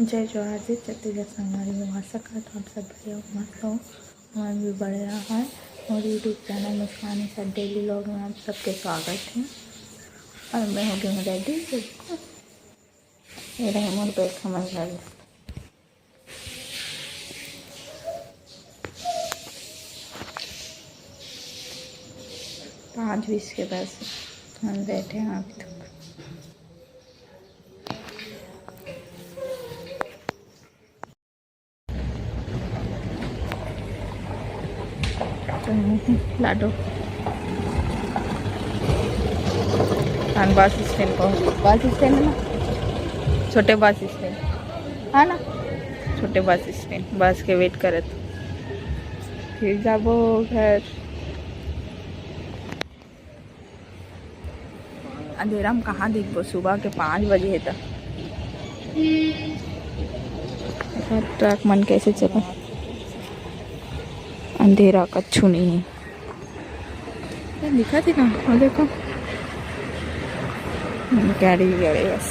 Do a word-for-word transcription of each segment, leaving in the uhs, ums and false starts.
जय जोहार जी, छत्तीसगढ़ संगवारी हो, आशा करत हँव आप सब बढ़िया हो, मस्त हो। हमन भी बढ़िया हन। मोर YouTube चैनल मुस्कान के साथ डेली व्लॉग में आप सबके स्वागत हे। अउ मैं हो गे हँव रेडी, देखो, ये रहे मोर बैग, हमन रेडी। पाँच बीस के बस, हम बैठे हँव अभी तक। लाडो। हम बस स्टैंड पहुँच, बस स्टैंड हे ना, छोटे बस स्टैंड हे ना, छोटे बस स्टैंड, बस के वेट करत फिर जाबो घर। अंधेरा में कहाँ दिखबो, सुबह के पाँच बजे हे त। ट्रक मन कैसे चलत, अंधेरा कछु नहीं हे। ये दिखत हे ना, वो देखो, गाड़ी, गाड़ी बस।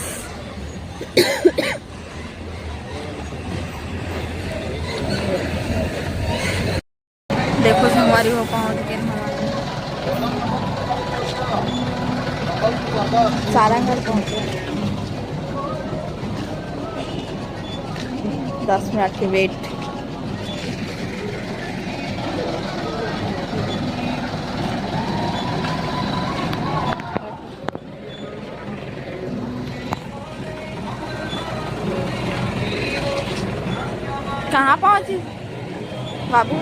देखो संगवारी हो, पहुँच गे हमन सारंगढ़ पहुँचे। दस मिनट के वेट। कहाँ पहुँची बाबू?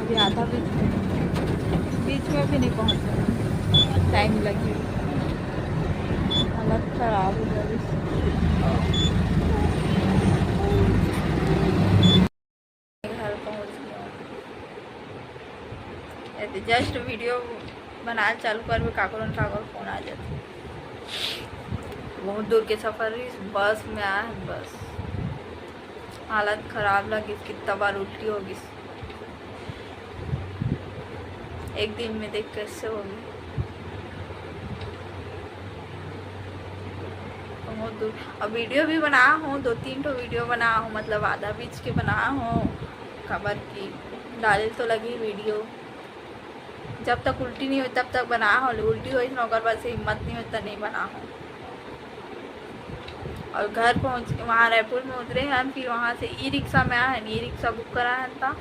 अभी आधा बीच में, बीच में भी नहीं पहुँचा, टाइम लगे, हालत खराब हो जाए। घर पहुँच गया। जस्ट वीडियो बनाए चालू करबे, काकरो न काकरो फोन आ जाथे। बहुत दूर के सफर रहिस, बस में आए हन, बस हालत खराब लगिस, कितना बार उल्टी हो गिस एक दिन में, देख कैसे हो गे। बहुत दूर। अब वीडियो भी बना हूँ, दो तीन ठो वीडियो बना हूँ, मतलब आधा बीच के बना हूँ, काबर कि डाले तो लगी वीडियो। जब तक उल्टी नहीं होई तब तक बना हूँ, उल्टी होई ना, ओकर बाद से हिम्मत नहीं होई त नहीं बना हूँ। और घर पहुँच, वहाँ रायपुर में उतरे हन, फिर वहाँ से ई रिक्शा में आए हन, ई रिक्शा बुक करा हन, त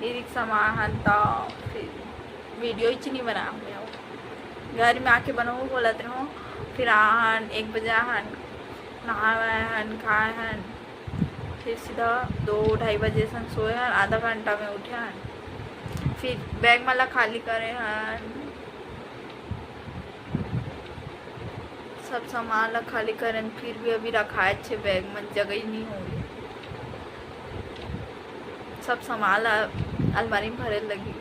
ई रिक्शा में आए हन, त फिर वीडियो ही नहीं बना हूँ। घर में आके बनाहूँ बोलत रहूँ, फिर आहन एक बजे आहन, नहाए हन, खाए हन, फिर सीधा दो ढाई बजे सन सोए हन, आधा घंटा में उठे हन, फिर बैग मन ला खाली करे हन, सब सामान ला खाली करेन, फिर भी अभी रखाए छे बैग मन, जगह ही नहीं होगी, सब सामान ला अलमारी में भरे लगी।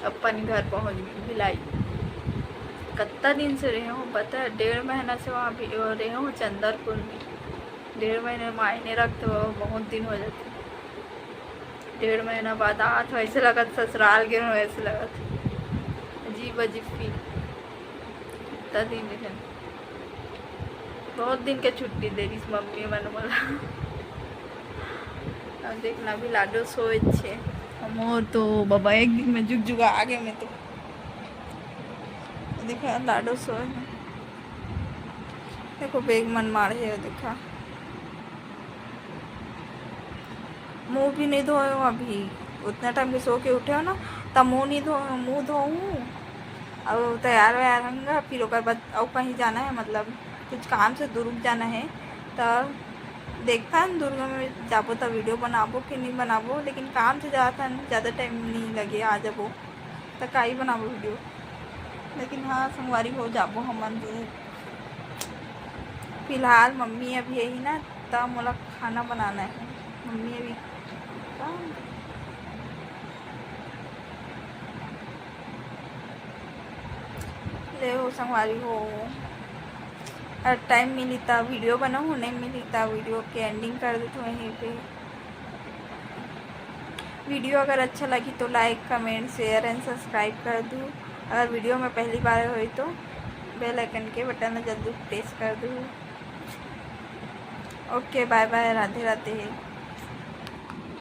अपन घर पहुँच गई भिलाई। कत्ता दिन से रहे हूँ, पता है, डेढ़ महीना से वहाँ भी रहे हूँ चंदरपुर में। डेढ़ महीने मायने रखते हो, बहुत दिन हो जाते। डेढ़ महीना बाद आत हो, ऐसे लगत ससुराल गे हो, ऐसे लगत अजीब अजीब फील। इतना दिन रहे। बहुत दिन के छुट्टी दे रहिस मम्मी मन मोला। अब देखना, अभी लाडो सोए छे। मोर तो बाबा एक दिन में जुग जुगा आगे में तो देखा, लाडो सोए हे। देखो, बेग मन माढ़े हे, देखा। मुंह भी नहीं धोए हूँ अभी, उतना टाइम के सो के उठे हो ना, तब मुंह नहीं धो, मुंह धोऊँ, अब तैयार वैयार होंगे, फिर ओकर बाद अउ कहीं जाना है, मतलब कुछ काम से दुर्ग जाना है। तब देखता है दुर्ग में जाबो त वीडियो बनाबो कि नहीं बनाबो, लेकिन काम से जाता है, ज़्यादा टाइम नहीं लगे, आ जाबो त काई बनाबो वीडियो। लेकिन हाँ संगवारी हो, जाबो हमन जरूर। फिलहाल मम्मी अभी यही ना, त मोला खाना बनाना है। मम्मी अभी काम ले हो संगवारी हो, अगर टाइम मिली त वीडियो बनाऊँ, नहीं मिली त वीडियो के एंडिंग कर देती हूँ यहीं पे। वीडियो अगर अच्छा लगी तो like, comment, share and subscribe कर दूँ। अगर वीडियो में पहली बार होई तो बेल आइकन के बटन ला जल्दी प्रेस कर दूँ। ओके, बाय बाय, राधे राधे।